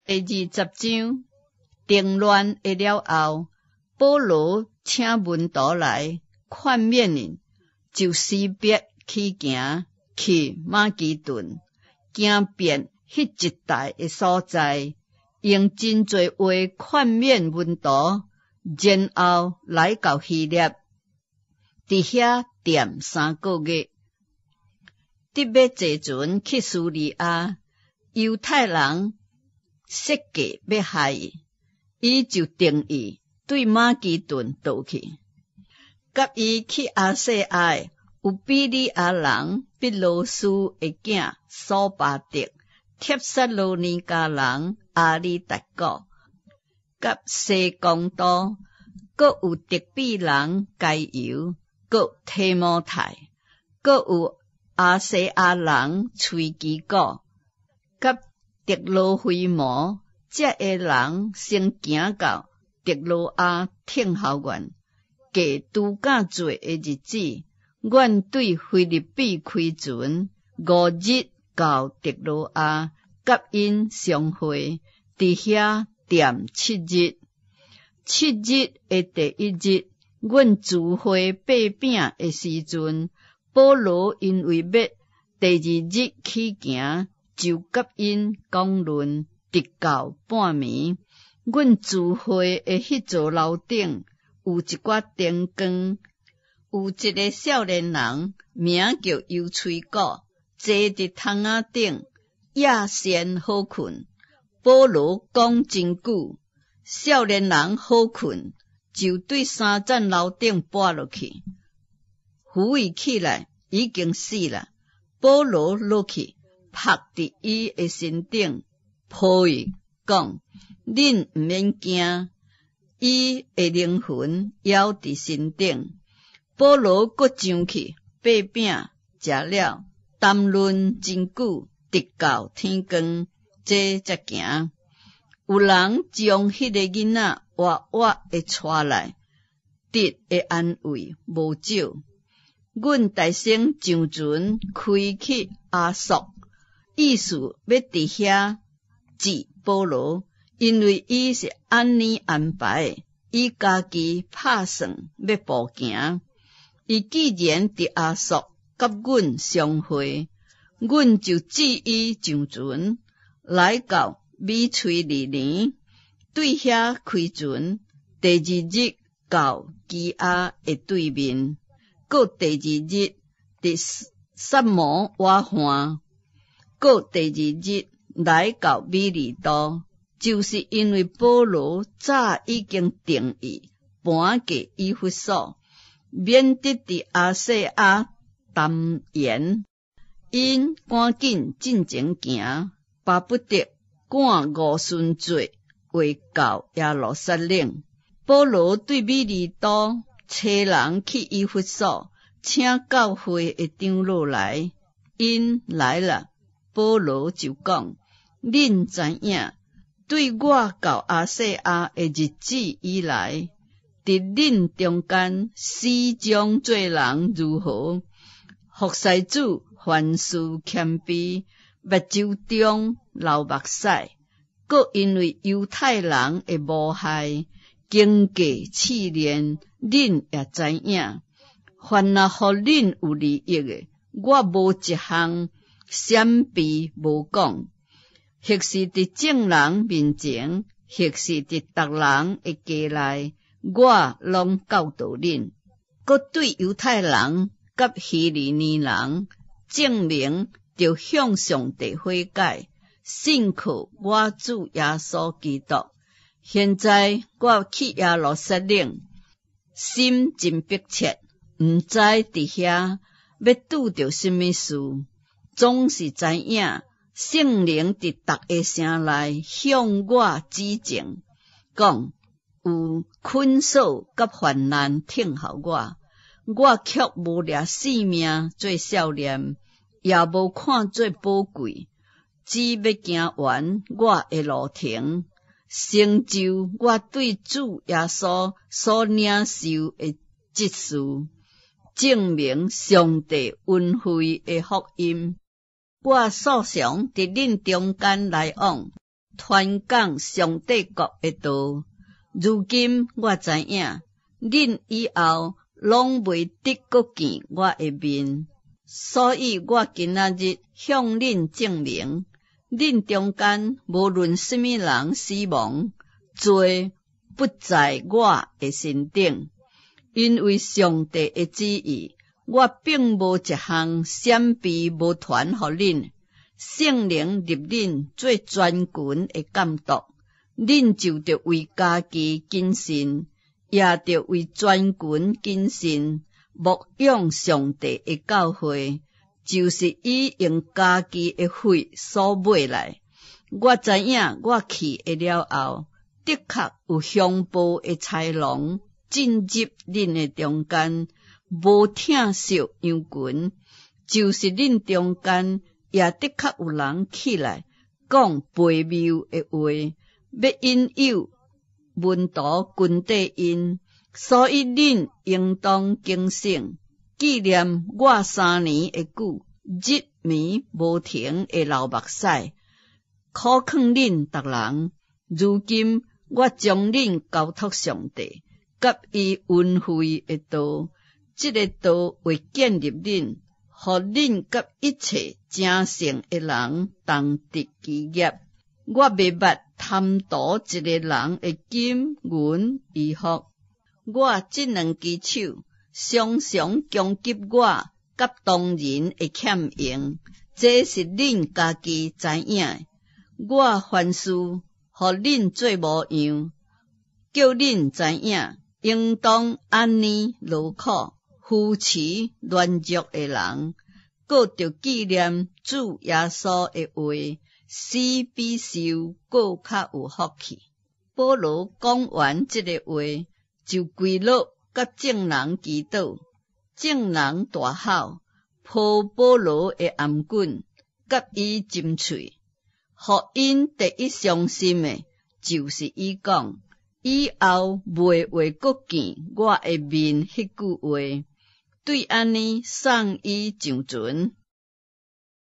第20章，動亂的了後，保羅請門徒來勸勉𪜶，就辭別起行去馬其頓，行遍彼一帶的所在，用真濟話勸勉門徒，然後來到希臘，佇遐踮3個月。得欲坐船去敘利亞，猶太人設計欲害伊，伊就定意對馬其頓倒去。佮伊去亞細亞的有庇哩亞人畢羅斯的囝索巴特、帖撒羅尼迦人亞里達古，佮西公都，閣有德比人該猶，閣提摩太，閣有亞細亞人推基古，佮特羅非摩，這个人先行到特羅亞聽候阮。過除酵節的日子，阮對腓立比開船，5日到特羅亞，佮𪜶相會，佇遐踮七日。七日的第一日，阮聚會擘餅的時陣，保羅因為欲第二日起行，就佮𪜶講論，直到半暝。阮聚會的彼座樓頂有一寡燈光，有一个少年人名叫猶推古，坐佇窗仔頂，夜仙好睏。保羅講真久，少年人好睏，就對三層樓頂跋落去，扶伊起來，已經死啦。保羅落去，拍佇伊的身頂，抱伊講：恁毋免驚，伊的靈魂猶佇身頂。保羅閣上去擘餅，食了，談論真久，直到天光，這才行。有人將彼个囡仔活活的帶來，得的安慰無少。阮大先上船開去亞朔，意思欲佇遐置保羅，因為伊是按呢安排，伊家己拍算欲步行。伊既然佇亞朔佮阮相會，阮就指伊上船，來到米推利尼，對遐開船，第二日到基阿的對面，閣第二日佇撒摩瓦岸，閣第二日來到米利都，就是因為保羅早已經定意搬過以弗所，免得佇亞細亞耽延，𪜶趕緊進前行，巴不得趕五旬節會到耶路撒冷。保羅對米利都差人去以弗所，請教會的長老來。𪜶來了，保羅就講：恁知影，對我到亞細亞的日子以來，佇恁中間始終做人如何？服侍主凡事謙卑，目睭中流目屎，閣因為猶太人的謀害，經過試煉，恁也知影。凡若予恁有利益的，我無一項閃避無講，或是佇眾人面前，或是佇逐人的家內，我攏教導恁。閣對猶太人佮希利尼人證明，著向上帝悔改，信靠我主耶穌基督。現在我去耶路撒冷，心真迫切，毋知佇遐欲拄著啥物事，總是知影聖靈佇逐个城內向我指證，講有捆鎖佮患難等候我，我卻無掠性命做數念，也無看做寶貴，只欲行完我的路程，成就我對主耶穌所領受的職事，證明上帝恩惠的福音。我素常佇恁中間來往，傳講上帝國的道。如今我知影，恁以後攏袂得閣見我的面，所以我今仔日向恁證明，恁中間無論啥物人死亡，罪不在我的身頂，因為上帝的旨意，我並無一項閃避無傳予恁。聖靈立恁做全群的監督，恁就著為家己謹慎，也著為全群謹慎，牧養上帝的教會，就是伊用家己的血所買來。我知影我去了後，的確有兇暴的豺狼進入恁的中間，無疼惜羊群，就是恁中間也的確有人起來講悖謬的話，欲引誘門徒跟綴𪜶，所以恁應當警醒，紀念我3年的久，日暝無停的流目屎，苦勸恁逐人。如今我將恁交託上帝，佮伊恩惠的道，這个道會建立恁，予恁佮一切成聖的人同得基業。我袂捌貪圖一个人的金銀衣服。我這兩支手常常供給我佮同人的欠用，這是恁家己知影的。我凡事予恁做模樣，叫恁知影，應當按呢勞苦扶持軟弱的人，閣著紀念主耶穌的話，施比受閣較有福氣。保羅講完這个話，就跪落佮眾人祈禱，眾人大吼，抱保羅的頷頸，佮伊親喙，予𪜶第一傷心的，就是伊講以後袂會閣見我的面彼句話，對按呢送伊上船。